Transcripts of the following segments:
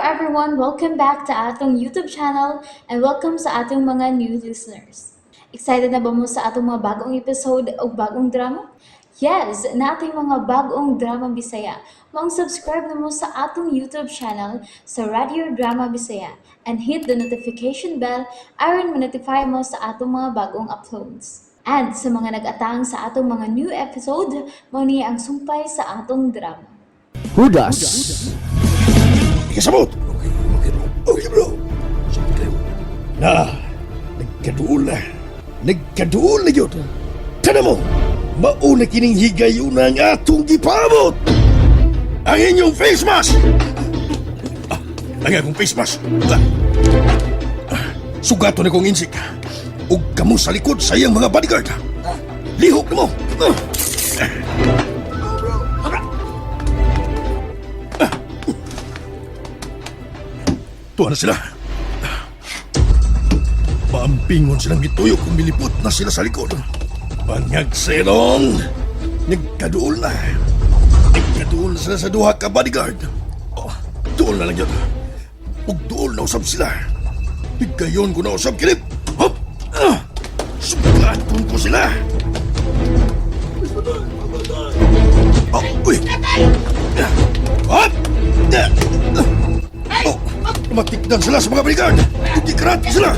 Everyone! Welcome back to atong YouTube channel and welcome sa atong mga new listeners. Excited na ba mo sa atong mga bagong episode o bagong drama? Yes, naa tay mga bagong drama Bisaya. Maong subscribe na mo sa atong YouTube channel sa Radio Drama Bisaya and hit the notification bell aron ma-notify mo sa atong mga bagong uploads. And sa mga nag-atang sa atong mga new episode, mao ni ang sumpay sa atong drama. Hudas. Ikasabot! Okay, okay bro. Okay bro. Sabot kayo. Na, nagkaduol na. Nagkaduol na yun. Tana mo, mauna kining higayuna ang atong gipamot. Ang inyong face mask! Ah, ang akong face mask. Ah, ah, sugaton na kong insik. Ug kamo sa likod sa iyang mga bodyguard. Lihok na mo. Ah. Tuwa na sila. Paampingon silang gituyo kung milipot na sila sa likod. Bangag silong! Nagkaduol na. Nagkaduol na sila sa duha ka bodyguard. Oh, duol na lang yun. Ug duol na usab sila. Higayon ko na usab kinip. Hop! Ah! Sugaton ko sila. Oh, uy! Hop! Ah! Oh, matikdan sila sa mga bodyguard. Kugikrati sila.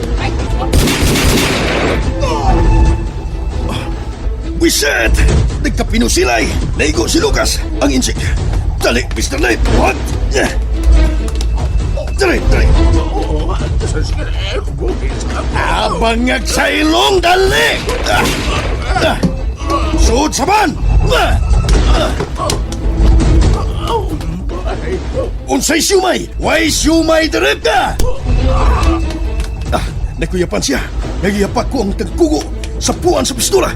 Wiset! Nagkapino sila'y. Naigo si Lucas. Ang insik. Dali, Mr. Knight. What? Dali, dali. Abangag sa ilong, dali! Ah! Ah! Suod sa ban! Ah! Ah! Unsay siumay? Why siumay dirip ka? Ah, nakuyapan siya. Nagiyapak ko ang tagkugo sa puan sa pistola.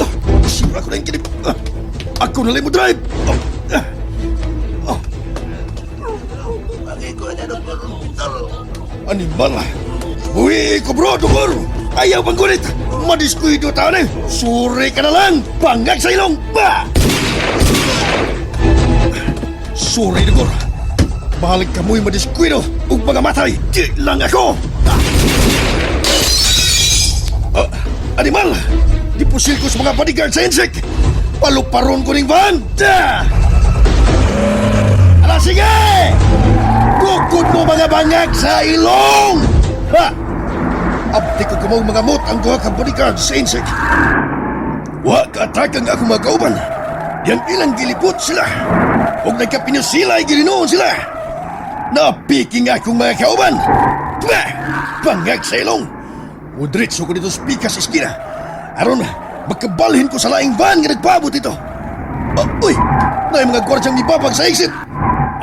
Ah, sira ko na yung kinip. Ah, ako na lang mo drive. Oh, ah, oh. Animal ah. Uy, ko bro, dugor. Ayaw pang gulit. Madiskuido tao na eh. Suri ka na lang. Bangag sa ilong. Ba! Sorry, dugor. Bahalag kamoy madiskuido ug mga matay. Di lang ako. Ah! Ah, animal! Dipusil ko sa mga bodyguard sa insect! Paluparon ko ning van! Da! Ala, sige! Gukod mo mga bangag sa ilong! Ha! Abdi ko kumong mga mot ang duha ka bodyguard sa insect. Wa ka-attack ang akong mga kauban. Yang ilang gilipot sila. Ug nagkapinusilay gilinoon sila. Napiking akong mga kauban. Bah! Bangag sa ilong. Mudritso ko dito sa pikas iskina. Aron, makabalhin ko sa laing van nga nagpaabot ito. Oh, uy, na mga gwardyang mibabag sa exit.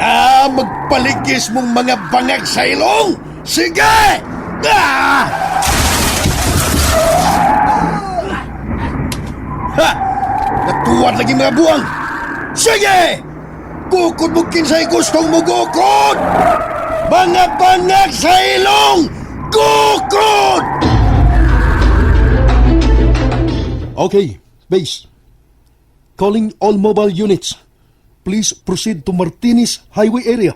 Ah, magpaligis mong mga bangag sa ilong! Sige! Ah! Ha! Natuwad lagi mga buwang! Sige! Gukod mo kinsay gustong mo gukod! Mga bangag sa ilong! Gukod! Okay, base. Calling all mobile units. Please proceed to Martinez Highway area.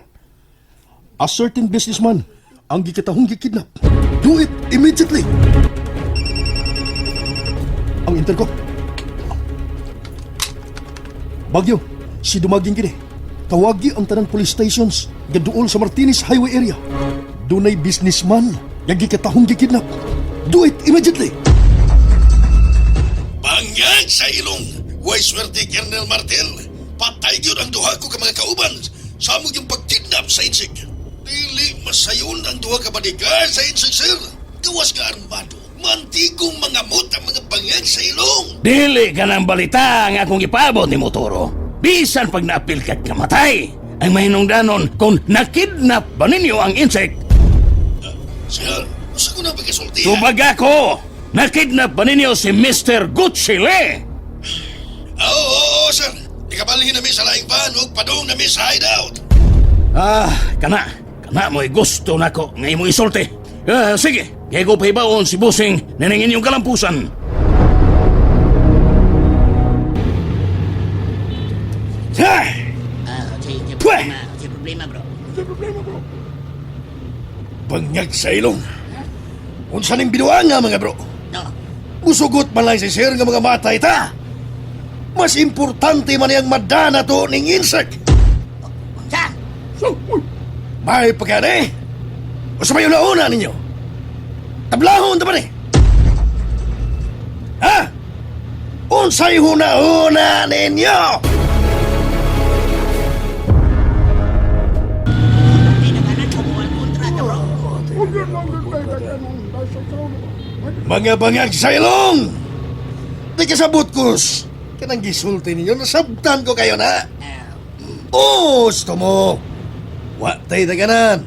A certain businessman ang gikatahong gikidnap. Do it immediately. Ang intercom. Bagyo, si Dumaging kini. Tawagi ang tanang police stations gaduol sa Martinez Highway area. Dunay businessman nga gikatahong gikidnap. Do it immediately. Bangag sa ilong! Way swerte, Colonel Martel! Patay yun ang duha ko ka mga kauban sa among yung pagkidnap sa insik. Dili masayon ang duha ka bodyguard sa insik, sir. Gawas nga armado. Mantigong mga mot ang mga bangag sa ilong. Dili ka ng balita ang akong ipaabot ni Motoro. Bisan pag naapil ka't kamatay, ang mahinungdanon kung nakidnap ba ninyo ang insect, Sir, gusto ko na pagkasulti. Tubag ako! Nakidnap ba ninyo si Mr. Gutsile? Oo, oo, sir. Ikabalhin nami sa laing van ug padung nami sa hideout. Ah, kana. Kana mo'y gusto nako nga imong isulti. Ah, sige, kay ko pahibaon si Busing nining inyong kalampusan. Ha! Ah, okay, Pweh! problema, okay, problema, bro. bangag sa ilong. Unsa ning binuang nga mga bro? No. Musugot man lang si sir nga mga matay ta. Mas importante man yang madana to ning insect. Unsa? May pagkani. O sa may una ninyo. Tablahon ta ba ni? Ha? Unsay huna-huna ninyo? Di na kanan kumuha ang kontrata, bro. Mga bangag sa ilong! Di kasabot kus! Kanang gisulti ninyo, nasabtan ko kayo na! Oh, gusto mo! Wa tay daganan!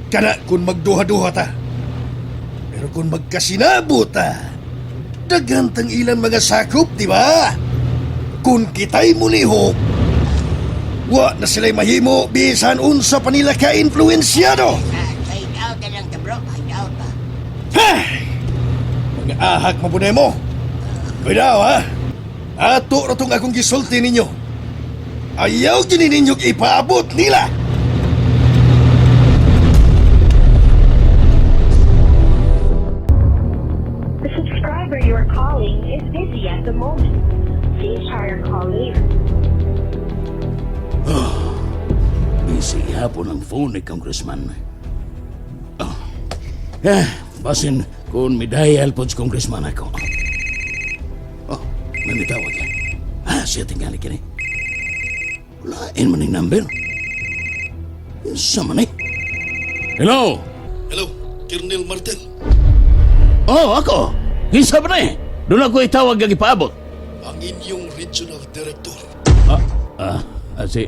Kana kung magduha-duha ta. Pero kung magkasinabo ta, daghan tang ilang mga sakop, di ba? Kung kita'y mulihok, wa na sila'y mahimo bisan unsa pa nila ka-influensyado. Ah, Hide out na lang ta, bro. Hide out ba? Ha! Mga ahak mapunay mo. Cuidado, ha? Ato ra tong akong gisulti ninyo. Ayaw gini ninyo ipaabot nila. The subscriber you are calling is busy at the moment. Please try your call later. Busy hapon ang phone ni Congressman. Oh. Eh, basin kung midayal po si Congressman ako. Oh, may mitawag yan. Ah, siya tingali kini. Walain man yung number. Sa man eh. Hello? Hello, Colonel Martel. Oh, ako. Kinsa ba na eh? Doon ako itawag ang ipaabot. Ang inyong regional director. Ah, ah, ah, si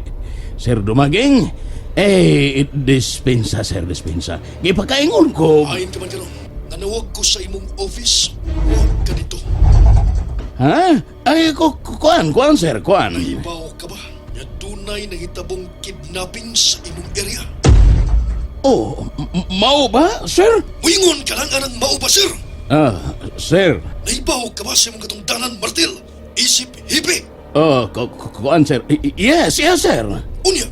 Sir Dumaging? Eh, dispensa, sir, dispensa. Gipakaingon ko. Ayon ka man karon. Nanawag ko sa imong office. Huwag ka dito. Ha? Ay, kuan, kuan, sir, kuan. Ibaw ka ba? Nga dunay nahitabong kidnapping sa imong area. Oh, mao ba, sir? Muingon ka lang anang mao ba, sir? Ah, sir. Naibaw ka ba sa imong katungdanan, Martel? Isip hipi. Oh, kuan, sir. Yes, yes, sir. Unya,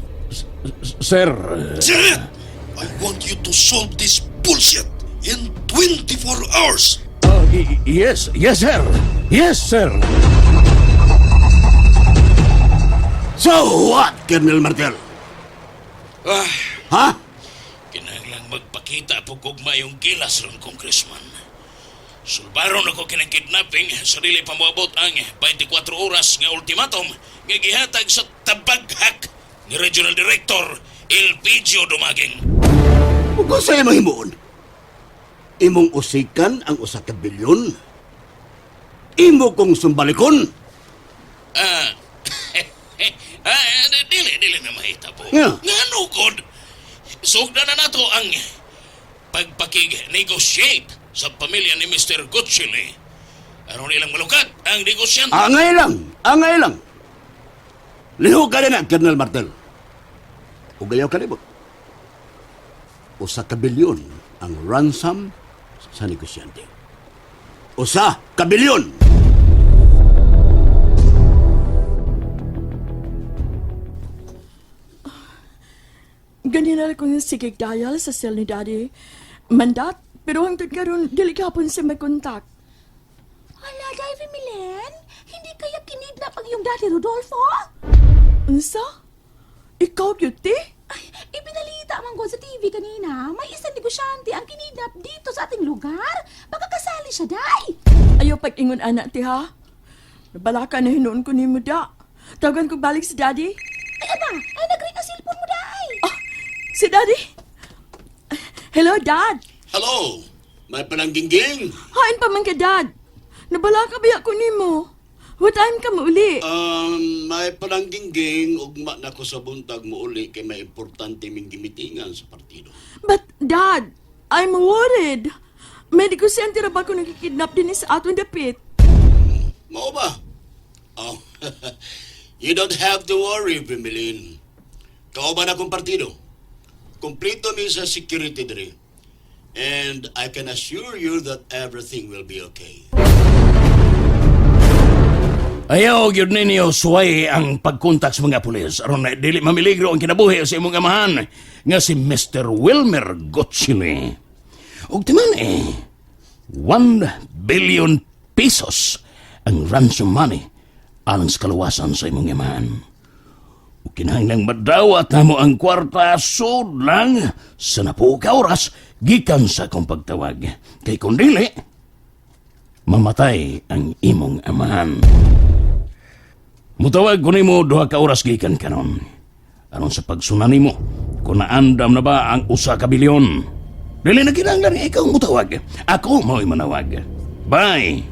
Sir. Sir, I want you to solve this bullshit in 24 hours. Oh, yes, yes, sir. Yes, sir. So what, Colonel Martel? Ah, Ha? kinahanglang magpakita po kog maayong gilas ron, Congressman. Sulbaron ako kinang kidnapping sa dili pa moabot ang 24 oras nga ultimatum nga gihatag sa tabaghak ni Regional Director Elpidio Dumaging. Ug kung sa'yo mahimuon, imong usikan ang usa ka bilyon. Imo kong sumbalikon. Ah, ah, dili, dili na mahita po. Nga. Nga nukod. Sugda na nato ang pagpakig-negotiate sa pamilya ni Mr. Gutchili. Aron ilang malukat ang negosyante. Angay lang, angay lang. Lihok ka na, Colonel Martel. Ug ayaw kalibot. Usa ka bilyon ang ransom sa negosyante. Usa ka bilyon! Ganina ko yung sige dial sa cell ni Daddy. Mandat, pero hangtod karon dili gihapon siya may kontak. Hala, Diving Milen, hindi kaya kinidnap ang iyong daddy Rodolfo? Unsa? Ikaw, beauty? Ay, ibinalita man ko sa TV kanina, may isang negosyante ang kinidnap dito sa ating lugar. Baka kasali siya, Day. Ayaw pag-ingon anak ti ha. Nabalaka na hinuon ko nimo da. Tawagan ko balik si Daddy. Ay, aba, ay nag-ring ang cellphone mo, Day. Ah, si Daddy? Hello, Dad. Hello! May palanggingging! Hain pa man ka, Dad. Nabalaka ba ko nimo? What time ka mauli? May palanggingging, ugma na ko sa buntag mo uli kay may importante ming gimitingan sa partido. But, Dad, I'm worried. May negosyante ra ba ko nagkikidnap din sa atong dapit? Mao ba? Oh, you don't have to worry, Bimilin. Kauban akong partido. Kompleto mi sa security diri. And I can assure you that everything will be okay. Ayaw gyud ninyo suway ang pagkontak sa mga pulis aron na dili mamiligro ang kinabuhi sa imong amahan nga si Mr. Wilmer Gotchile. Ug timan eh, 1 billion pesos ang ransom money alang sa kaluwasan sa imong amahan. Ug kinahanglang madawat namo ang kwarta sud lang sa napuo ka oras gikan sa akong pagtawag. Kay kung dili, mamatay ang imong amahan. Mutawag ko nimo duha ka oras gikan karon. Aron sa pagsuna nimo, kung naandam na ba ang usa ka bilyon. Dili na kinahanglan nga ikaw ang mutawag. Ako mao'y manawag. Bye.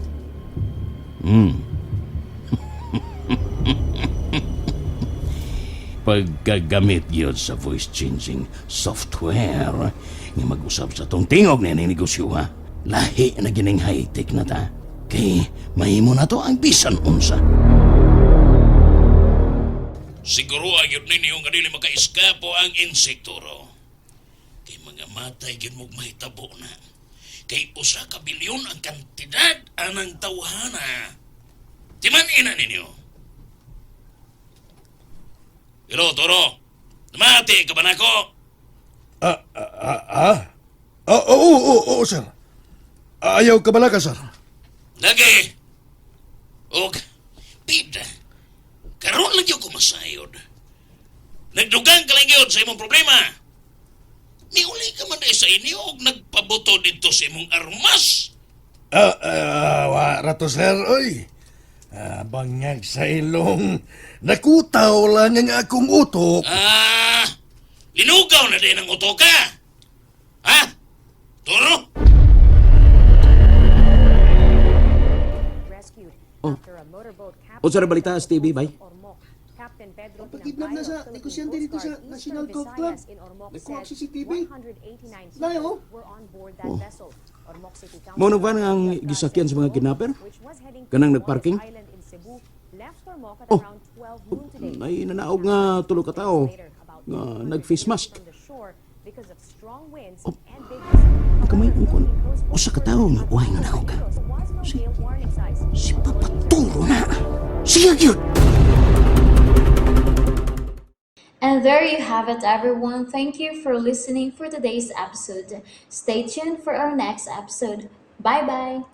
Pagkagamit yun sa voice changing software nga mag-usab sa tong tingog na negosyo ha. Lahi na gining high-tech na ta. Kay mahimo na to ang bisan unsa. Siguro ayod ninyo nga dili maka-eskapo ang insektoro. Kay mga matay gyud mo mahitabo na. Kay usa ka bilyon ang kantidad anang tawhana. Timan ina ninyo. Pero Toro, namati ka ba nako? Ah, ah, ah, ah? Ah, oo, oo, oo, sir. Ayaw ka bala ka, sir. Lagi. Og bida. Karon lang gyud ko masayod. Nagdugang ka lang gyud sa imong problema. Niuli ka man dahil sa inyo og nagpabuto dito sa imong armas. Ah, ah, wa rato, sir, oy. Ah, bangag sa ilong. Nakutaw lang ang akong utok. Ah, linugaw na din ang uto ka. Ha? Toro? Unsa ra balita sa TV, bay? Pagkidnap na sa negosyante dito sa National Golf Club. Nagkuha ang CCTV. Layo. Oh. Mao na ba ang gisakyan sa mga kidnapper? Kanang nagparking? Oh, may nanaog nga tulo ka tao nga nag-face mask. Oh, ang kamay ko kon. Usa ka tawo nga uhay nga naog. Si Papaturo na. Siya gyud. And there you have it, everyone. Thank you for listening for today's episode. Stay tuned for our next episode. Bye bye.